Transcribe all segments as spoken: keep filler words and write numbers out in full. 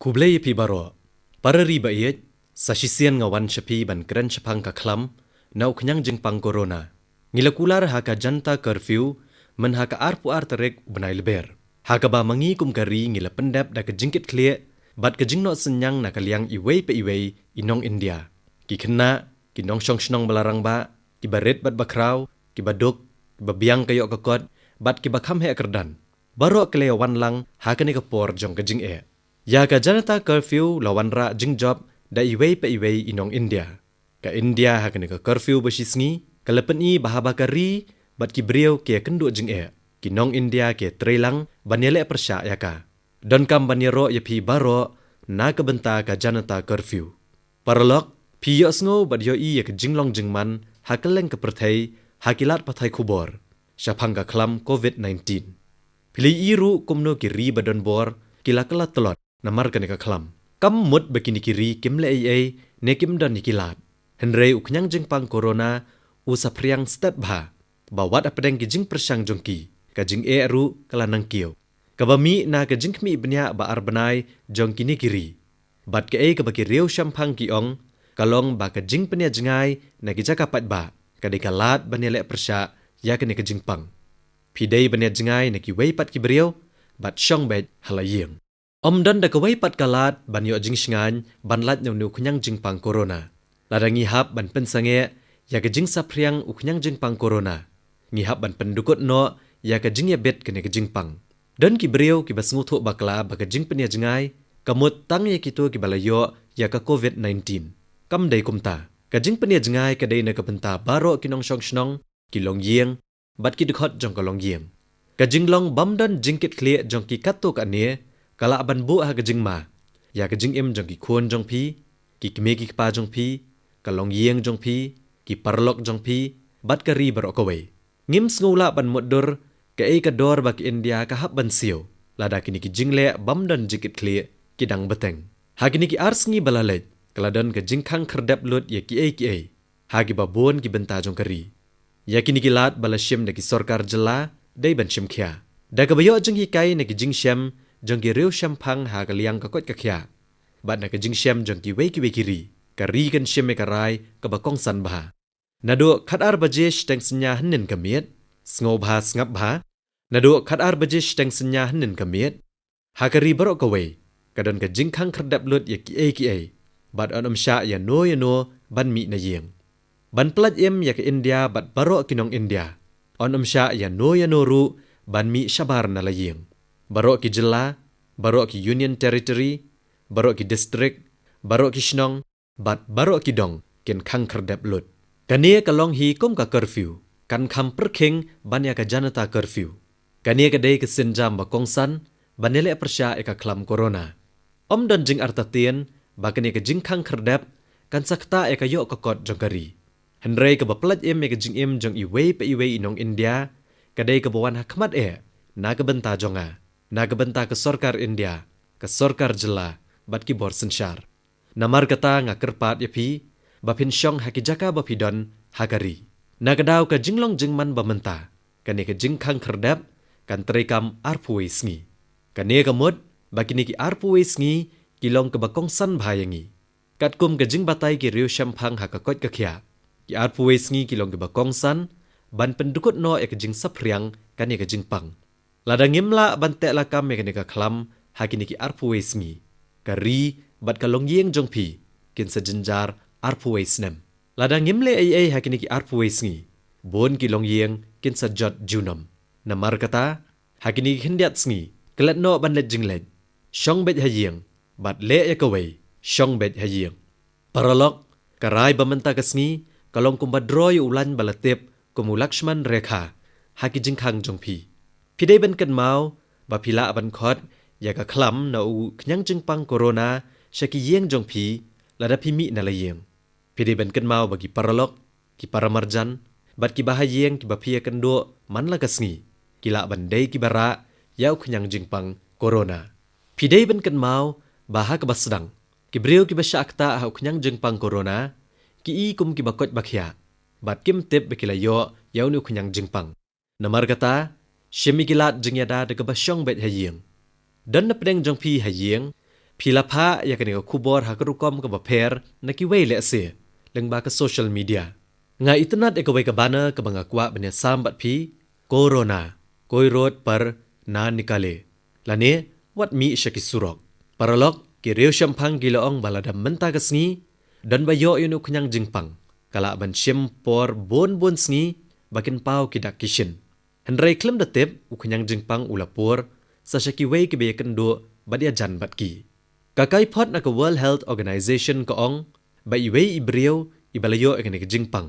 Khublei ïa phi baroh. Para ri ba ïeit, sa shisien nga wan sha phi ban kren shaphang ka khlam na u khñiang jingpang corona. Ngi la kular ha ka Janata Curfew mynha ka arphew ar tarik u bnai Lber, ha kaba ma ngi kum ka ri ngi la pyndep da ka jingkitkhlieh bad ka jingnoh synñiang na ka liang iwei pa iwei i nong India, ki khynnah, ki nongshong shnong ba la rangbah, kiba rit bad bakhraw, kiba duk, kiba biang ka ïoh ka kot, bad kiba kham heh kyrdan. Baroh ki la ïawan lang ha kane ka por jong ka jingeh. Ïa ka Janata Curfew la wanrah jingjop da iwei pa iwei i nong India. Ka India ha kane ka curfew ba shisngi ka la pyni ba haba ka ri bad ki briew ki ïakynduh jingeh, ki nong India ki ïatreilang ban ïaleh pyrshah ïa ka. Donkam ban ïaroh ïa phi baroh na ka bynta ka Janata Curfew. Paralok, phi ïohsngew bad ïohi ïa ka jinglong jingman ha kylleng ka pyrthei ha ki lad pathai khubor shaphang ka khlam covid nineteen. Phi la ïohi ruh kumno ki ri ba don bor ki la kylla tlot namar kane ka khlam. Kam mut ba kine ki ri kim leh ei ei ne kim don ïa ki lad, hynrei u khñiang jingpang corona u saphriang stet bha, ba wat hapdeng ki jingpyrshang jong ki, ka jingeh ruh ka la nangkiew, kaba mih na ka jingkhmih bniah ba ar bnai jong kine ki ri. Bad kaei kaba ki riewshemphang ki ong ka long ba ka jingpynia jngai na ki jaka paidbah ka dei ka lad ban ïaleh pyrshah ïa kane ka jingpang. Phi dei ban ïa jngai na kiwei pat ki briew bad shong beit ha la ïing. Ym don da kawei pat ka lad ban ïoh jingshngaiñ ban lait na une u khñiang jingpang corona. Lada ngi hap ban pynsangeh ïa ka jingsaphriang u khñiang jingpang corona, ngi hap ban pyndkut noh ïa ka jingïabit kane ka jingpang. Don ki briew kiba sngewthuh bakla ba ka jingpynia jngai ka mut tang ïa kito kiba la ïoh ïa ka covid nineteen. Kam dei kumta. Ka jingpynia jngai ka dei na ka bynta baroh ki nongshong shnong, ki longïing bad ki dkhot jong ka longïing. Ka jinglong bym don jingkitkhlieh jong ki katto katne ka lah ban buh ha ka jingma ïa ka jingim jong ki khun jong phi, ki kmie ki kpa jong phi, ka longïing jong phi, ki paralok jong phi bad ka ri baroh kawei. Ngim sngew lah ban mutdur kaei ka dor ba ka India ka hap ban siew lada kine ki jingleh bym don jingkitkhlieh ki dang bteng. Ha kine ki ar sngi ba la leit ka la don ka jingkhang khyrdep lut ïa kiei kiei ha kiba bun ki bynta jong ka ri. Ïa kine ki lad ba la shim da ki sorkar jylla dei ban shim khia da kaba ïoh jinghikai na ki jingshem jong ki riewshemphang ha ka liang ka koit ka khiah bad na ka jingshem jong kiwei kiwei ki ri. Ka ri kan shim ïa ka rai kaba kongsan bha. Naduh khatar baje shiteng synñia hynnin ka miet, sngew bha sngap bha. Naduh khatar baje shiteng synñia hynnin ka miet, ha ka ri baroh kawei ka don ka jingkhang khyrdep lut ïa kiei kiei bad yn ym shah ïano ïano ban mih na ïing. Ban pyllait im ïa ka India bad baroh ki nong India, yn ym shah ïano ïano ruh ban mih shabar na la ïing. Baroh ki jylla, baroh ki Union Territory, baroh ki district, baroh ki shnong bad baroh ki dong kin khang khyrdep lut. Kane ka long hi kum ka curfew, kan kham pyrkhing ban ïa ka Janata Curfew. Kane ka dei ka sienjam ba kongsan ban ïaleh pyrshah ïa ka khlam corona. Ym don jingartatien ba kane ka jingkhang khyrdep kan sa ktah ïa ka ïoh ka kot jong ka ri. Hynrei kaba pyllait im ïa ka jingim jong iwei pa iwei i nong India ka dei kaba wan ha khmat eh na ka bynta jong nga, na ka bynta ka sorkar India, ka sorkar jylla bad ki bor synshar. Namar kata nga kyrpad ïa phi ba phin shong ha ki jaka ba phi don ha ka ri. Na ka daw ka jinglong jingman ba mynta, kane ka jingkhang khyrdep kan treikam arphew wei sngi. Kane ka mut ba kine ki arphew wei sngi ki long kaba kongsan bha ïa ngi. Katkum ka jingbatai ki riewshemphang ha ka koit ka khiah, ki arphew wei sngi ki long kiba kongsan ban pyndkut noh ïa ka jingsaphriang kane ka jingpang. Lada ngim lah ban teh lakam ïa kane ka khlam ha kine ki arphew wei sngi, ka ri bad ka longïing jong phi kin sa jynjar arphew wei snem. Lada ngim leh ei ei ha kine ki arphew wei sngi, bun ki longïing kin sa jot junom. Namar kata, ha kine ki khyndiat sngi, klet noh ban leit jingleit, shong beit ha ïing, bad leh ïa kawei, shong beit ha ïing. Paralok, ka rai ba mynta ka sngi ka long kumba draw ïa u lain ba la tip kum u Lakshman Rekha ha ki jingkhang jong phi. Phi dei ban kynmaw ba phi lah ban khot ïa ka khlam na u khñiang jingpang corona sha ki ïing jong phi lada phi mih na la ïing. Phi dei ban kynmaw ba ki paralok, ki paramarjan bad kiba ha ïing kiba phi ïakynduh man la ka sngi ki lah ban dei kiba rah ïa u khñiang jingpang corona. Phi dei ban kynmaw ba ha kaba sdang, ki briew kiba shah ktah ha u khñiang jingpang corona ki i kum kiba koit ba khiah bad kim tip ba ki la ïoh ïa une u khñiang jingpang. Namar kata, shim ïa ki lad jingïada da kaba shong beit ha ïing. Don na pdeng jong phi ha ïing Phi la phah ïa kane ka khubor ha ka rukom kaba pher na kiwei lehse lyngba ka social media. Nga itynnad ïa kawei ka banner kaba nga kwah ban ïasam bad phi: Corona, koi rot par na nikale, lane wat mih sha ki surok. Paralok, ki riewshemphang ki la ong ba lada mynta ka sngi don ba ïoh ïa une u khñiang jingpang, ka lah ban shim por bun bun sngi ba kin paw ki dak ki shin. Hynrei khlem da tip, u khñiang jingpang u la pur sa sha kiwei kiba ïakynduh bad ïajan bad ki. Ka kaiphod na ka World Health Organization ka ong ba iwei i briew iba la ïoh ïa kane ka jingpang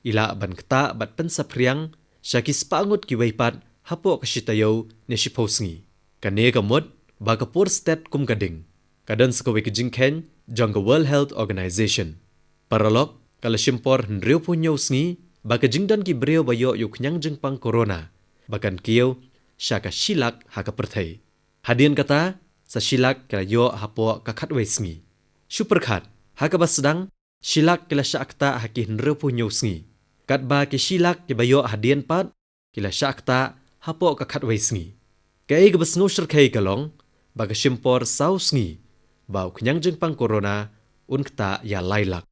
i lah ban ktah bad pynsaphriang sha ki spah ngut kiwei pat hapoh ka shi taïew ne shiphew sngi. Kane ka mut ba ka pur stet kum ka ding. Ka don sa kawei ka jingkheiñ jong ka World Health Organization. Paralok, ka la shim por hynriewphew hynñiew sngi ba ka jingdon ki briew ba ïoh ïa u khñiang jingpang corona ba kan kiew sha ka shi lak ha ka pyrthei. Hadien kata, sa shi lak ki la ïoh hapoh ka khatwei sngi. Shu pyrkhat, ha kaba sdang, shi lak ki la shah ktah ha ki hynriewphew hynñiew sngi, katba ki shi lak kiba ïoh hadien pat ki la shah ktah hapoh ka khatwei sngi. Kaei kaba sngewshyrkhei ka long ba ka shim por saw sngi ba u khñiang jingpang corona un ktah ïa lai lak.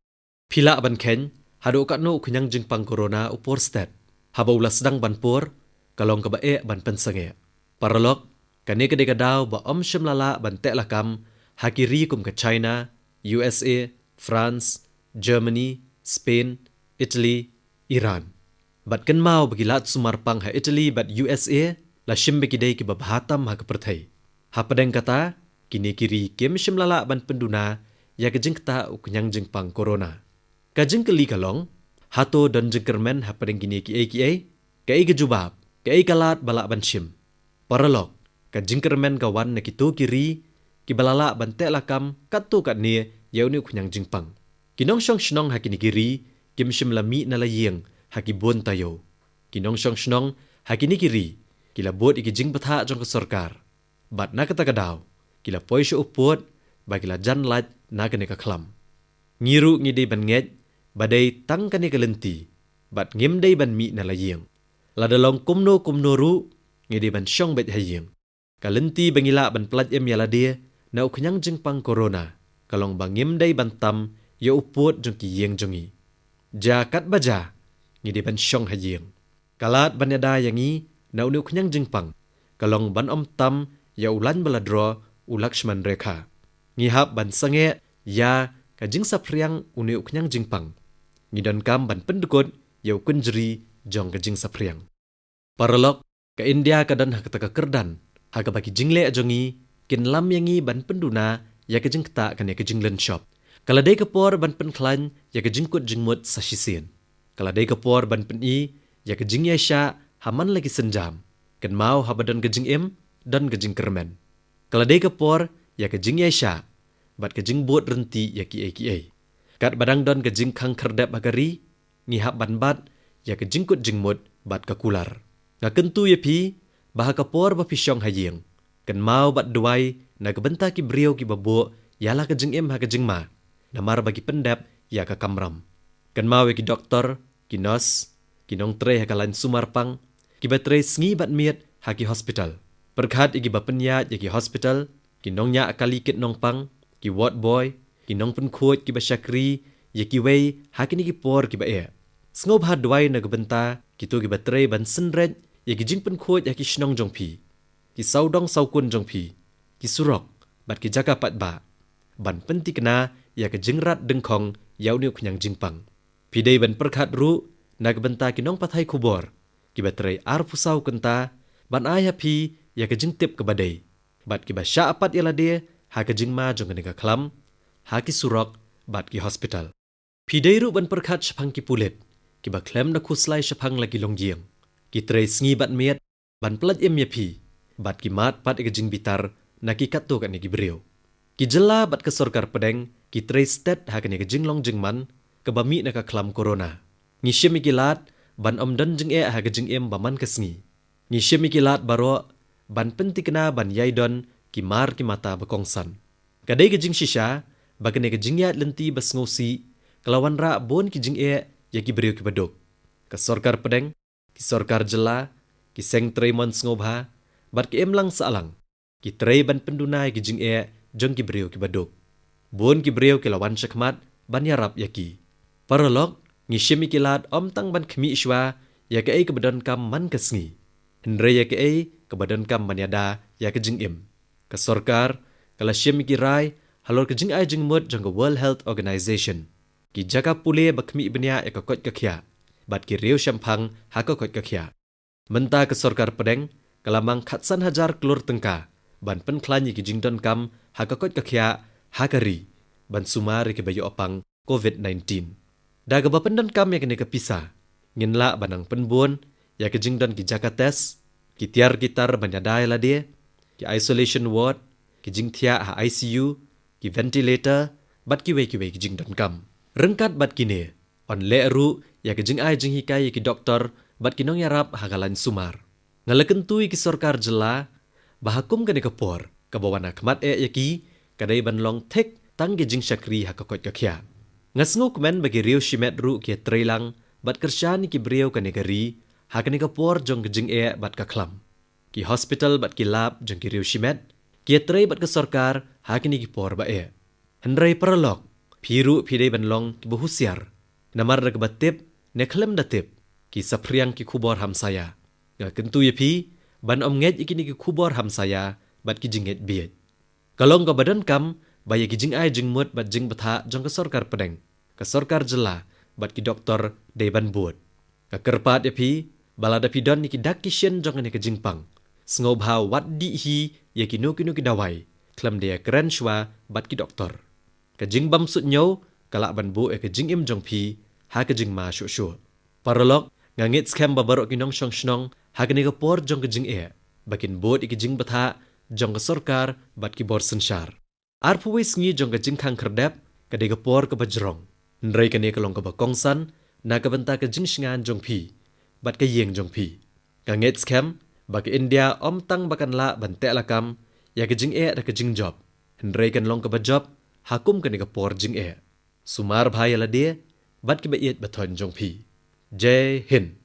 Phi lah ban kheiñ haduh katno u khñiang jingpang corona u pur stet. Haba u la sdang ban pur, ka long kaba eh ban pynsangeh. Paralok, kane ka dei ka daw ba ym shym la lah ban teh lakam ha ki ri kum ka China, U S A, France, Germany, Spain, Italy, Iran. Bad kynmaw ba ki lad sumar pang ha Italy bad U S A la shim ba ki dei kiba bha tam ha ka pyrthei. Hapdeng kata, kine ki ri kim shym la lah ban pynduna ïa ka jingktah u khñiang jingpang corona. Ka jingkylli ka long, hato don jingkyrmen hapdeng kine kiei kiei? Kaei ka jubab? Kaei ka lad ba lah ban shim? Paralok, ka jingkyrmen ka wan na kito ki ri kiba la lah ban teh lakam katto katne ïa une u khñiang jingpang. Ki nongshong shnong ha kine ki ri kim shym la mih na la ïing ha ki bun taïew. Ki nongshong shnong ha kine ki ri ki la bud ïa ki jingbthah jong ka sorkar. Bad na kata ka daw, ki la poi sha u pud ba ki la jan lait na kane ka khlam. Ngi ruh ngi dei ban ngeit ba dei tang kane ka lynti, bad ngim dei ban mih na la ïing. Lada long kumno kumno ruh, ngi dei ban shong beit ha ïing. Ka lynti ba ngi lah ban pyllait im ïa lade na u khñiang jingpang corona ka long ba ngim dei ban tam ïa u pud jong ki ïing jong ngi. Jia katba jia, ngi dei ban shong ha ïing. Ka lad ban ïada ïa ngi na une u khñiang jingpang ka long ban ym tam ïa u lain ba la draw, u Lakshman Rekha. Ngi hap ban sangeh ïa ka jingsaphriang une u khñiang jingpang. Ngi donkam ban pyndkut ïa u kynjri jong ka jingsaphriang. Paralok, ka India ka don ha kata ka kyrdan ha kaba ki jingleh jong ngi kin lam ïa ngi ban pynduna ïa ka jingktah kane ka jinglynshop. Ka la dei ka por ban pynkhlaiñ ïa ka jingkut jingmut sa shisien. Ka la dei ka por ban pyni ïa ka jingïaishah ha man la ki sienjam. Kynmaw, haba don ka jingim, don ka jingkyrmen. Ka la dei ka por ïa ka jingïaishah bad ka jingbud rynti ïa kiei kiei. Katba dang don ka jingkhang khyrdep ha ka ri, ngi hap ban bat ïa ka jingkut jingmut bad ka kular. Nga kyntu ïa phi ba ha ka por ba phi shong ha ïing, kynmaw bad duwai na ka bynta ki briew kiba buh ïa la ka jingim ha ka jingma, namar ba ki pyndep ïa ka kamram. Kynmaw ïa ki doktor, ki nurse, ki nongtrei ha ka lain sumar pang, kiba trei sngi bad miet ha ki hospital. Pyrkhat ïa kiba pynïaid ïa ki hospital, ki nongñiah kali kit nongpang, ki ward boy, ki nongpynkhuid kiba shakri ïa kiwei ha kine ki por kiba eh. Sngewbha duwai na ka bynta kito kiba trei ban synreit ïa ki jingpynkhuid ha ki shnong jong phi, ki sawdong sawkun jong phi, ki surok bad ki jaka paidbah, ban pynthikna ïa ka jingrat dyngkhong ïa une u khñiang jingpang. Phi dei ban pyrkhat ruh na ka bynta ki nongpathai khubor kiba trei arphew saw kynta ban ai ha phi ïa ka jingtip kaba dei, bad kiba shah pat ïa lade ha ka jingma jong kane ka khlam, ha ki surok bad ki hospital. Phi dei ruh ban pyrkhat shaphang ki pulit kiba khlem da khuslai shaphang la ki longïing. Ki trei sngi bad miet ban pyllait im ïa phi, bad ki mad pat ïa ka jingbitar na ki katto katne ki briew. Ki jylla bad ka sorkar pdeng ki trei stet ha kane ka jinglong jingman kaba mih na ka khlam corona. Ngi shim ïa ki lad ban ym don jingeh ha ka jingim ba man ka sngi. Ngi shim ïa ki lad baroh ban pynthikna ban ïai don ki mar ki mata ba kongsan. Ka dei ka jingshisha ba kane ka jingïaid lynti ba sngewsih ka la wanrah bun ki jingeh ïa ki briew kiba duk. Ka sorkar pdeng, ki sorkar jylla, ki seng trei mon sngewbha bad ki imlang sahlang, ki trei ban pynduna ïa ki jingeh jong ki briew kiba duk. Bun ki briew ki la wan shakhmat ban ïarap ïa ki. Paralok, ngi shim ïa ki lad ym tang ban khmih shuwa ïa kaei kaba donkam man ka sngi, hynrei ïa kaei kaba donkam ban ïada ïa ka jingim. Ka sorkar ka la shim ïa ki rai halor ka jingai jingmut jong ka World Health Organization, ki jaka pule ba khmih bniah ïa ka koit ka khiah bad ki riew shemphang ha ka koit ka khiah. Mynta ka sorkar pdeng ka la mang khatsan hajar klur tyngka ban pynkhlaiñ ïa ki jingdonkam ha ka koit ka khiah ha ka ri ban sumar ïa kiba ïoh pang covid nineteen. Da kaba pyndonkam ïa kane ka pisa, ngin lah ban nang pynbun ïa ka jingdon ki jaka test, ki tiar ki tar ban ïada ïa lade, ki isolation ward, ki jingthiah ha I C U, ki ventilator bad kiwei kiwei ki jingdonkam. Ryngkat bad kine, yn leh ruh ïa ka jingai jinghikai ïa ki doktor bad ki nongïarap ha ka lain sumar. Nga la kyntu ïa ki sorkar jylla ba ha kum kane ka por kaba wan ha khmat eh ïa ki ka dei ban long thik tang ki jingshakri ha ka koit ka khiah. Nga sngewkmen ba ki riew shimet ruh ki ïatrei lang bad kyrshan ïa ki briew kane ka ri ha kane ka por jong ka jingeh bad ka khlam. Ki hospital bad ki lab jong ki riew shimet ki ïatrei bad ka sorkar ha kine ki por ba eh. Hynrei paralok, phi ruh phi dei ban long kiba husiar, namar da kaba tip ne khlem da tip, ki saphriang ki khubor hamsaia. Nga kyntu ïa phi ban ym ngeit ïa kine ki khubor hamsaia bad ki jingngeit bieit. Ka long kaba donkam ba ïa ki jingai jingmut bad jingbthah jong ka sorkar pdeng, ka sorkar jylla bad ki doktor dei ban bud. Nga kyrpad ïa phi ba lada phi don ïa ki dak ki shin jong kane ka jingpang, sngewbha wad dih hi ïa kino kino ki dawai khlem da ïakren shuwa bad ki doktor. Ka jingbym suidñiew ka lah ban buh ïa ka jingim jong phi ha ka jingma shuh shuh. Paralok, nga ngeit skhem ba baroh ki nongshong shnong ha kane ka por jong ka jingeh ba kin bud ïa ka jingbthah jong ka sorkar bad ki bor synshar. Arphew wei sngi jong ka jingkhang khyrdep ka dei ka por kaba jrong, hynrei kane ka long kaba kongsan na ka bynta ka jingshngaiñ jong phi bad ka ïing jong phi. Nga ngeit skhem ba ka India ym tang ba kan lah ban teh lakam ïa ka jingeh da ka jingjop, hynrei kan long kaba jop ha kum kane ka por jingeh. Sumar bha ïa lade bad kiba ïeit ba thoiñ jong phi. Jai Hind.